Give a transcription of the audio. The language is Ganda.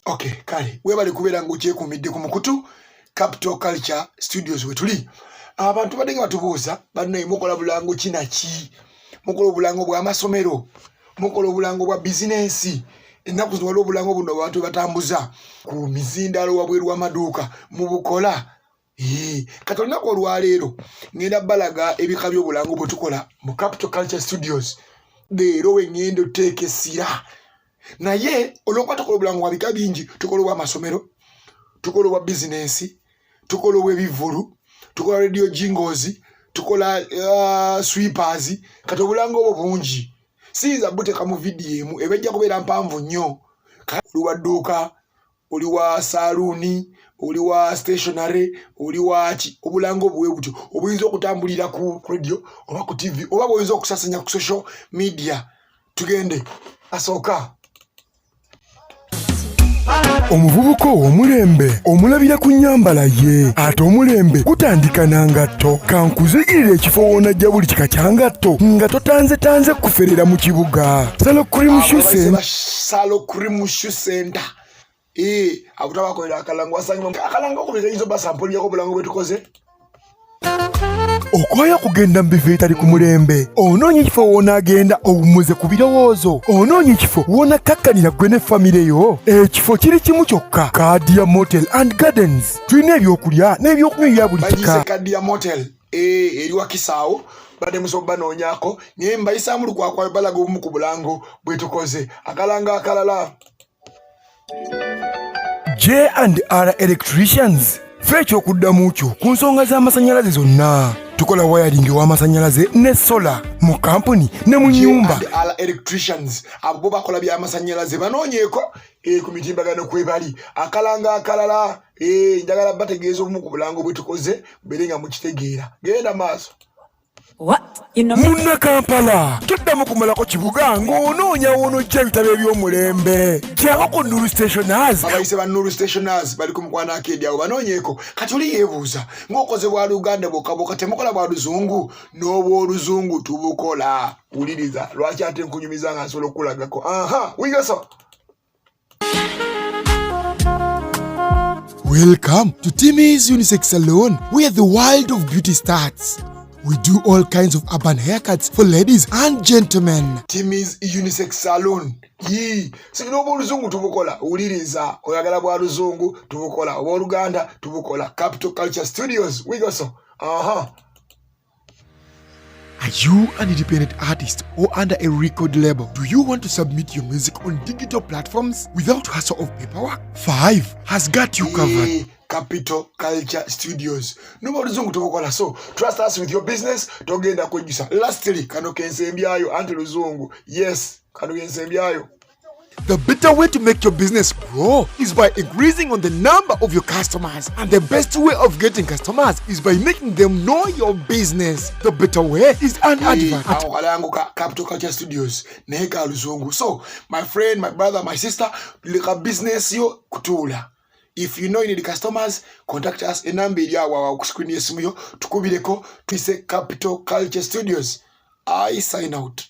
Okay, kale webale kubeera ng'okyekuumidde ku mukutu Capital Culture Studios wetuli. Abantu badde nga batubuuza, bannaye mukola bulango ki naki? Mukola obulango bw'amasomero, mukola obulango bwa bizinensi? Ennaku zino waliwo obulango buno abantu batambuza ku mizindaalo wabweru w'amaduuka, mubukola? Kati olunaku olwaleero ngenda balaga ebika by'obulango bwe tukola mu Capital Culture Studios. Leero we ngenda oteeka essira, naye olwokuba tukola obulango bwa bika bingi, tukola obw'amasomero, tukola obwa bizinensi, tukola obw'ebivvulu, tukola radio jingles, tukola sweepers. Kati obulango obwo bungi, siyinza buteeka mu vidiyo emu, eba ejja kubeera mpanvu nnyo. Oli wa dduuka, oli wa saaluuni, oli wa stationary, oli waki, obulango obwe butyo obuyinza okutambulira ku radio oba ku TV oba bwoyinza okusasanya ku social media. Tugende asooka. Omuvubuka ow'omulembe omulabira ku nnyambala ye, ate omulembe gutandika na ngatto. Kankuzigirira ekifo w'onajja buli kika kya ngatto nga totanzetanze kuferera mu kibuga. Salo Cream Shoe Center. Salo Cream Shoe Center. Abo tabakolera akalango, wasangibwa akalango okubiri kayinza obasampulyako obulango bwe tukoze. Okoya okugenda mu bifo ebitali ku mulembe, onoonya ekifo w'onaagenda owummuze ku birowoozo, onoonya ekifo w'onakkakkanira ggwe ne famire yo. Ekifo kiri kimu kyokka, Kadia Motel and Gardens. Tulina ebyokulya n'ebyokunywa ebya buli Bagiyise kika. Kadia Motel, eri wakisaawo, badde musobola banoonyako, naye mbayisaamu lukwakwayo balaga obumu ku bulango bwe tukoze. Akalango akalala. J and R Electricians, ffe ekyokuddamu kyo ku nsonga z'amasannyalaze zonna. Tukola wiring w'amasannyalaze ne solar mu kampuni ne mu nnyumba. J and R Electricians, abo bo bakola byamasannyalaze, banoonyeeko ku mitimbagano kwebali. Akalango akalala, njagala bategeeza obumu ku bulango bwe tukoze, mbeere nga mukitegeera. Genda maaso. What? You know me? Munna Kampala, toddamu kumalako kibuga ng'onoonya woonojja ebitabo eby'omulembe. Jangu ku Nuru Stationers. Abayise ba Nuru Stationers, bali ku Mukwano Arcade awo, banoonyeeko. Kati oli yeebuuza ng'okoze bwa Luganda bwokka bwokka, temukola bwa Luzungu? N'obwoluzungu tubukola. Wuliriza, lwaki ate nkunyumiza nga nsobola okukulagako? Aha, wigaso. Welcome to Timmy's Unisex Salon, where the world of beauty starts. We do all kinds of urban haircuts for ladies and gentlemen. Timmy's Unisex Salon, yii, sirina obwoluzungu tubukola. Wuliriza, oyagala bwa Luzungu tubukola, obwoluganda tubukola. Capital Culture Studios, wigaso. Aha. Are you an independent artist or under a record label? Do you want to submit your music on digital platforms without hassle of paperwork? Five has got you covered. Capital Culture Studios, noba oluzungu tubukola, so trust us with your business, togenda kwejjusa. Lastly, kano kensembyayo, anti luzungu, yes, kano kensembyayo. The better way to make your business grow is by increasing on the number of your customers. And the best way of getting customers is by making them know your business. The better way is an advert. Ako kalango ka Capital Culture Studios, naye ka luzungu. So my friend, my brother, my sister, leka business yo kutuula. If you know you need customers, contact us. Enamba eri awo awo ku screen y'essimu yo, tukubireko. Tuyise Capital Culture Studios. I sign out.